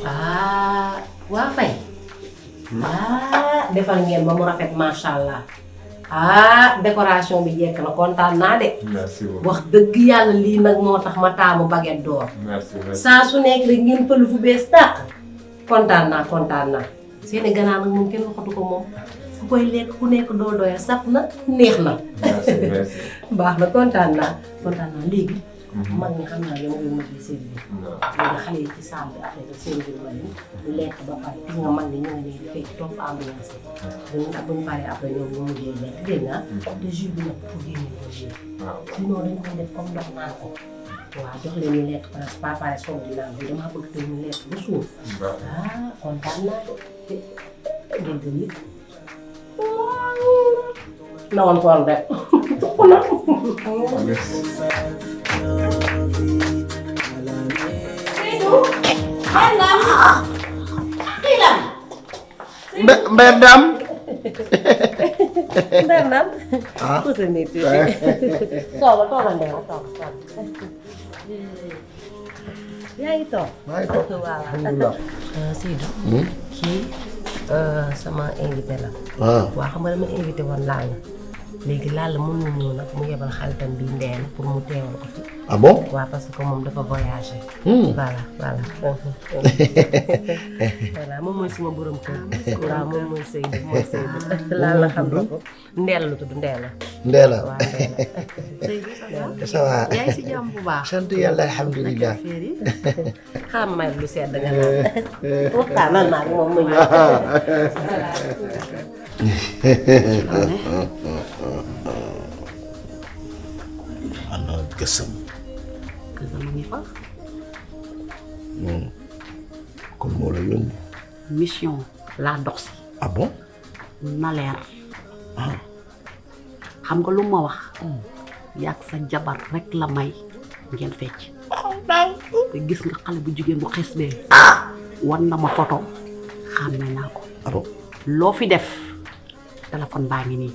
waa Faye defal ngeen ba mu rafet macha allah décoration bi jekk na kontaan naa de. merci beaucoup wax dëgg yàlla lii nag moo tax ma taamu baguette d'or. merci saa su nekk rek ngeen fël fu bees tàq kontaan naa seeni ganaar nag moom kenn waxatu ko moom ku koy lekk ku nekk doo doya saf na neex na. merci baax na kontaan naa léegi. mag ñi xam naa ne moom mooy seen biir. léegi xale yi ci saal bi après seen biir ma leen ñu lekk ba pare gis nga mag ñi ñu ngi leen di fekk topp ambiance bi. buñ paree après ñoom ñu mujjee lekk dégg nga te jus bi nag pour génne ko jus. sinon dañ koy def comme ndox naan ko. waaw jox leen ñu lekk parce que pas pare soog di naan bi damaa bëgg te ñu lekk ba suuf. kontaan naa de dégg nga nit. na woon koon rek. tukku na. Mberdam. Mberdam. Pusa nih tuh. Tolong deh, tolong. Ya itu. Alhamdulillah. Sido. Kii sama invité la. Waa xam nga dama invité woon Lalla. Léegi Lalla mën na ñëw nag mu yebal xaritam bi Ndéla pour mu teewal ko fi. Ah bon? Waaw parce que moom dafa voyagé. Voilà. Voilà moom mooy suma borom kër. Waaw moom mooy Seydou Lalla xam na ko. Ndéla la tudd Ndéla. Ndéla. Waaw Ndéla. Ça va. yaa ngi si jàmm bu baax. sant yàlla alhamdulilah. xam may lu sedd nga naan. waxtaanal naa ak moom mu ñëw. ana gësëm. Gësëm ngi fa. kon moo la yónni. mission laa dox si. Ah bon? na leer. xam nga lu ma wax. yàgg sa jabar rek la may ngeen fecc. te gis nga xale bu jigéen bu xees bee. wan na ma photo xàmme naa ko. Ah bon? loo fi def téléphone baa ngi nii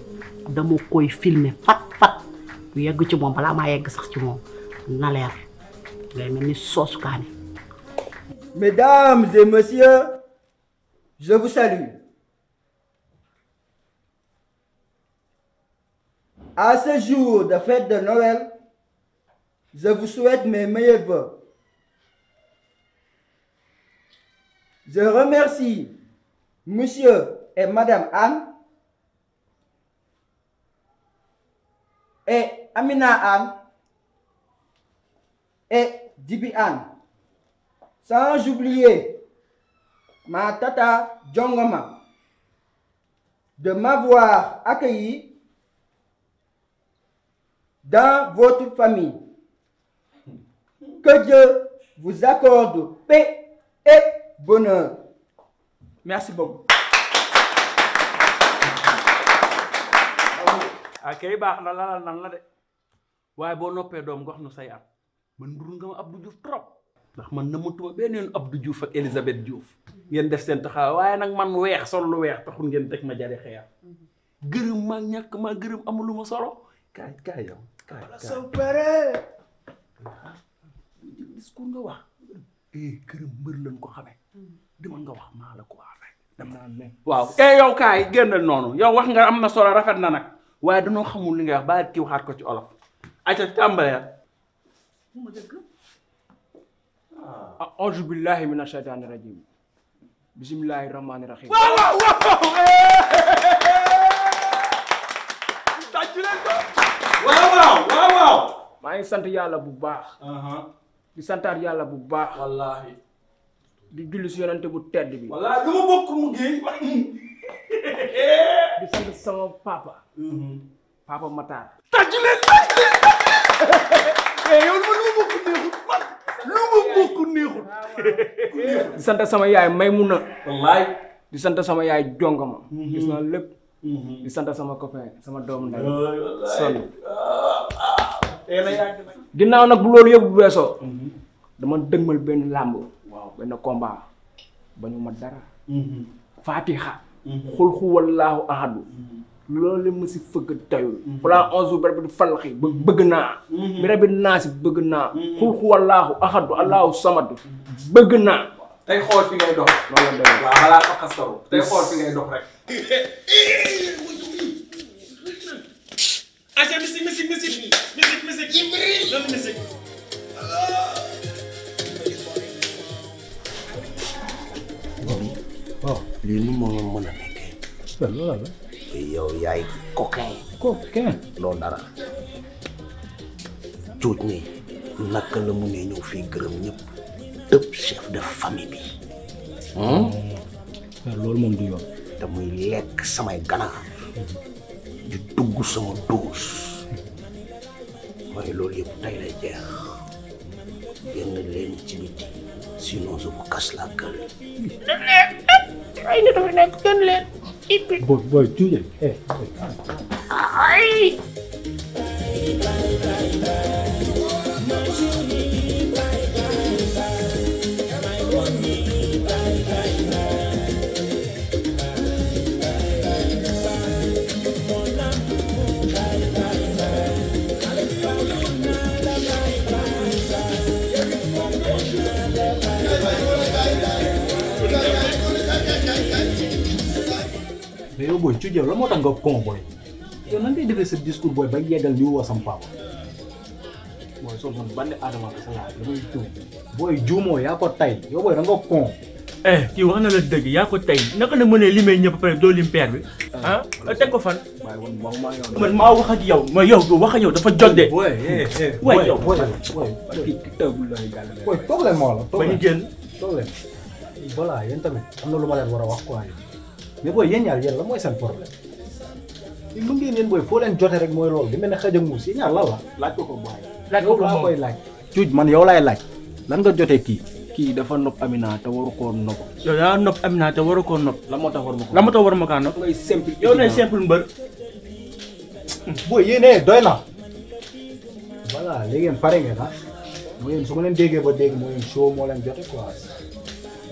dama koy filmer fat bu yegg ci moom balaa maa yegg sax ci moom na leer ngay mel ni soosu kaani. Mesdames et messieurs, je vous salue. À ce jour de fête de Noël, je vous souhaite mes meilleurs vœux. Je remercie Monsieur et Madame Anne et Amina Anne et Dibi Anne. Sans oublier ma tata Djongoma de m'avoir accueilli dans votre famille. Que Dieu vous accorde paix et bonheur. Merci beaucoup. kay baax na lalal nan la de waaye boo noppee doom nga wax nu say at man nduru nga ma Abdou Diouf trop ndax man namatuma benn yoon Abdou Diouf ak Elisabeth Diouf ngeen def seen taxaw waaye nag man weex sol lu weex taxul ngeen teg ma jari xeer gërëm ma ñàkk ma gërëm amuluma solo kaay yow kaay discours nga wax gërëm mbër lañ ko xamee dama nga wax maa la ko wax rek dem naa ne waaw yow kaay génnal noonu yow wax nga am na solo rafet na nag waaye dañoo xamul li nga wax ba ki waxaat ko ci olof ayca tàmbalee ma dëgg a'uuzu billahi mina shaytaani rajim bismillahi rahmaani rahim waaw tàccu leen ko waaw maa ngi sant yàlla bu baax di santaat yàlla bu baax wallaahi di julli si yonente bu tedd bi wallaahi lu ma bokk mu ngi di sant sama papa papa Matar tàccu leen yow lu ma bokk neexut man lu ma bokk neexut di sant sama yaay Maymuna wallaahi di sant sama yaay Jongama gis naa lépp di sant sama copain sama doom nday sonn ginnaaw nag bu loolu yëpp bu weesoo dama dëgmal benn làmb benn combat ba ñu ma dara fatiha xulxu wallaahu ahadu loolu ma si fëgg tayul fulaa 11 bi rabbi falxi bëgg naa bi rabbi naasi bëgg naa xulxu wallaahu ahadu allahu samad bëgg naa tey xool fi ngay dox. loolu la demee. waaw balaa ko xastaru tey xool fi ngay dox rek. aca musique. Lan musique. waaw lii nu moo mën a nekkee. loolu la. yow yaay coquin. coquin. loolu dara. cuuj nii naka la mu ne ñëw fii gërëm ñëpp tëb chef de famille bi. loolu moom du yoon. te muy lekk samay ganaar di dugg sama duus waaye loolu yëpp tey lay jeex génn leen ci biti sinon je vous casse la gueule. ay nit dafa nekk génn leen. boy cuuje. ay. mais yow booy cuuje la moo tax nga con booy yow nan ngay defee sa discours booy ba yeggal li woo sam papa booy soo man bandi Adama ka sa laa damay juum booy juumoo yaa ko tay yow booy da nga con. kii wax na la dëgg yaa ko tey naka la mënee limee ñëpp pare doo lim père bi ah teg ko fan. waaye man waxuma yow. man maa wax ak yow ma yow wax ak yow dafa jot de. booy yow booy kii tëbul lay gàll. booy toog leen moo la toog ba ñu génn. toog leen voilà yéen tamit am na lu ma leen war a wax quoi mais booy yéen ñaar yéen la mooy seen problème lu ngeen yéen booy foo leen jote rek mooy loolu di mel ne xëj ak muus yéen ñaar lan la laaj ko ko booy. laaj ko ko laa moom koy laaj. cuuj man yow laay laaj lan nga jotee kii dafa nopp Amina te waru koo nopp. yow yaa nopp Amina te waru koo nopp. la moo tax war ma ko. la moo tax war ma kaa nopp. ngay simple. yow ne simple mbër. booy yéenee doy na. voilà léegi yéen pare ngeen ah mooy yéen su ma leen déggee ba dégg mooy yéen show moo leen jote quoi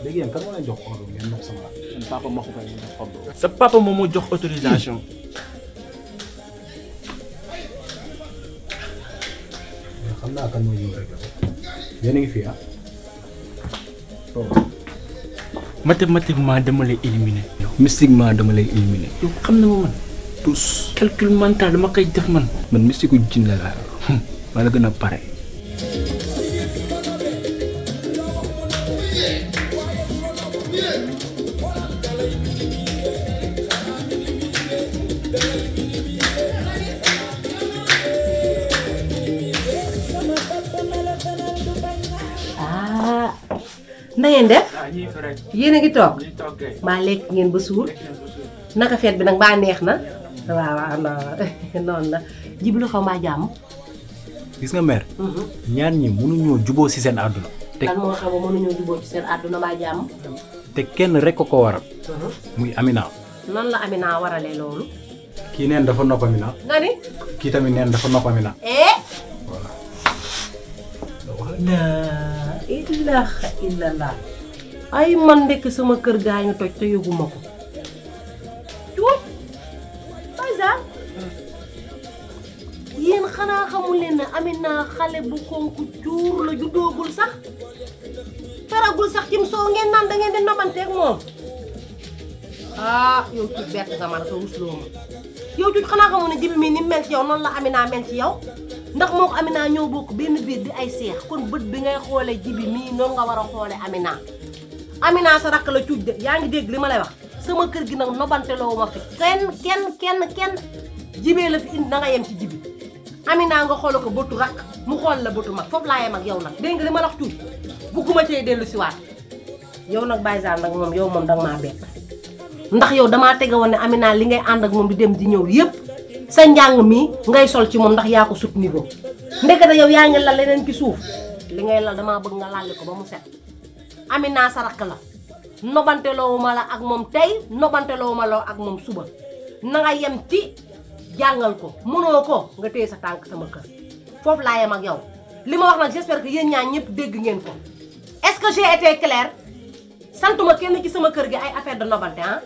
léegi yéen kan moo leen jox ordre ngeen nopp sama la. man papa ma ko fay ñu jox ordre. sa papa moom moo jox autorisation. xam naa kan moo ñëw rek yéen a ngi fi ah. mathématiquement dama lay éliminer. mystiquement dama lay éliminer. yow xam na ma man. tous. calcul mental dama koy def man. man mystique jinne laa maa la gën a pare. na ngeen def ñuy fi rek yéen a ngi toog ñuy toog kay. maa lekk ngeen ba suur naka feet bi nag mbaa neex na waaw noonu la jiblu xaw maa jàmm. gis nga mère. ñaar ñi mënuñoo juboo ci seen àdduna. te lan moo xew mënuñoo juboo ci seen àdduna mbaa jàmm. te kenn rek ko waral. muy Amina. nan la Amina waralee loolu. kii neen dafa nopp Amina. nga ni. kii tamit neen dafa nopp Amina. voilà. la ilaha illallah ay man ndekk sama kër gaa ñu toj te yóbbuma ko. tuut Fayza yéen xanaa xamul leen ne Amina xale bu xonk cuur la juddoogul sax feragul sax cim soo ngeen naan da ngeen di nobanteeg moom. ah yow tuut bett nga man ko rusloo ma yow tuut xanaa xamul ne Jibi mi ni mel ci yow noonu la Amina mel ci yow. ndax moo ko Amina ñoo bokk benn biir di ay seex kon bët bi ngay xoolee Jibi mii noonu nga war a xoolee Amina. Amina sa rakk la cuuj de yaa ngi dégg li ma lay wax sama kër gi nag nobante loo ma fi kenn Jibee la fi indi na nga yem ci Jibi. Amina nga xoole ko bëtu rakk mu xool la bëtu mag foofu laa yem ak yow nag dégg nga li ma la wax cuuj bugguma cee dellu si waat yow nag Baye Zale nag moom yow moom danga maa bett ndax yow damaa tege woon ne Amina li ngay ànd ak moom di dem di ñëw yépp sa njàng mi ngay sol ci moom ndax yaa ko sut niveau ndekete yow yaa ngi lal leneen ci suuf li ngay lal damaa bëgg nga lalli ko ba mu set. Amina sa rakk la nobanteloo ma la ak moom tey nobanteloo ma la ak moom suba na nga yem ci jàngal ko mënoo ko nga téye sa tànk sama kër foofu laa yem ak yow li ma wax nag j'espère que yéen ñaa ñëpp dégg ngeen ko est-ce que j'ai été clair santuma kenn ci sama kër gi ay affaire de nobante ah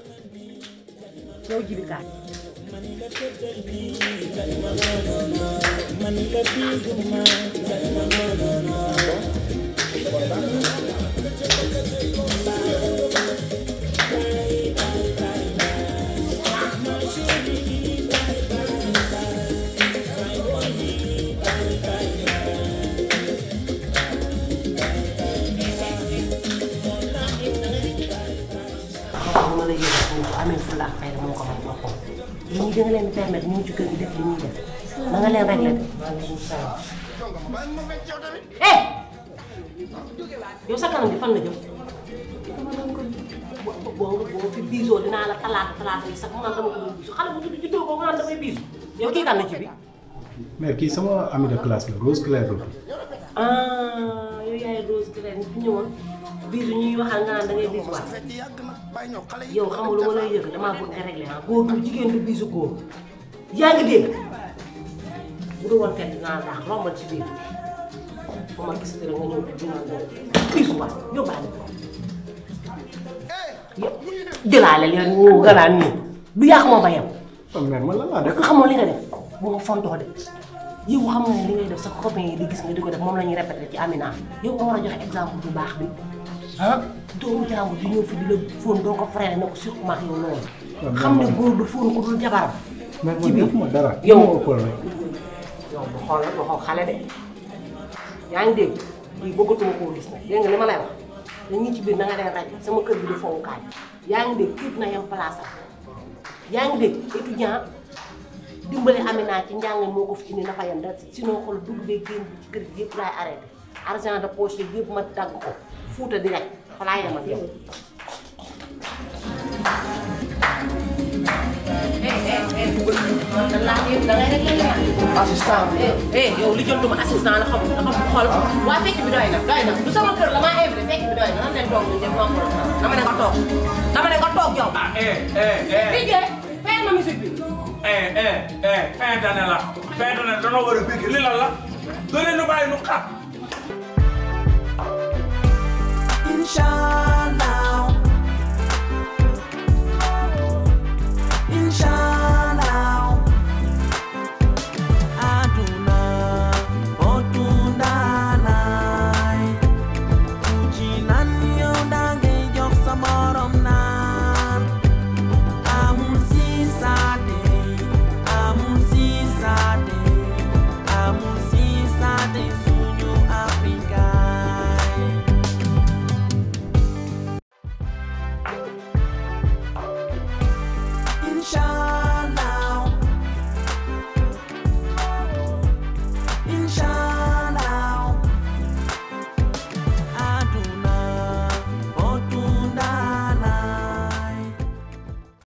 yow Jibi kaay amee fulla ak fayda moo ko may boppam li ñu dina leen permettre ñu ci kër gi def li ñuy def na nga leen réglé yow sa kanam gi fan la jëm boo fi biisoo dinaa la talaata yi sax mu naan dama ko doon biisu xale bu tudd juddoo ko nga naan damay biisu yow kii kan la ci bi mais kii sama ami de classe la Rose Claire la. yow yaay Rose Claire fi ñëwoon biisu ñuy waxal nga naan da ngay biisu waat yow xam nga lu ma lay yëg damaa bëgg nga réglé góor du jigéen du biisu góor yaa ngi dégg bu dul woon fekk dinaa daax rombal ci biir ba ma gis nga ñëw dinaa biisu waat yóbbaale ko jëlaale leen ñu ganaan nii du yàq moo ba yem. mais man lan laa def. xamoo li nga def bu ma fontoo de yow xam nga ne li ngay def sa copain yi di gis nga di ko def moom la ñuy répété ci Amina yow nga war a joxe exemple bu baax bi ah doomu jàmbur di ñëw fi di la fóon doo ko freiné na ko surtout maak yow loolu. xam ne góor du fóon ko dul jabaram. ci biir ma dara yow bu xoolal bu xool xale de yaa ngi dégg lii bëggatuma koo gis nag dégg nga li ma lay wax dañ ñu ci biir na nga leen rajo sama kër bi di fowukaay yaa ngi dégg képp na yem place am yaa ngi dégg étudiant dimbali Amina ci njàng moo ko fi indi na fa yem da sinon xool dugg bee génn bi ci kër gi yëpp laay arrêté argent de poche yëpp ma dagg ko fuuta di rek fa laa yem ak yow. assistant yow li jënduma assistant la xamul dafa xool waa fekk bi doy na du sama kër la maa invité fekk bi doy na nan leen toog ñu def ma dama ne ko toog yow. Bigué fay ma musique bi. fin d'année la fin d'année danoo war a bégg li lan la doole nu bàyyi nu xat.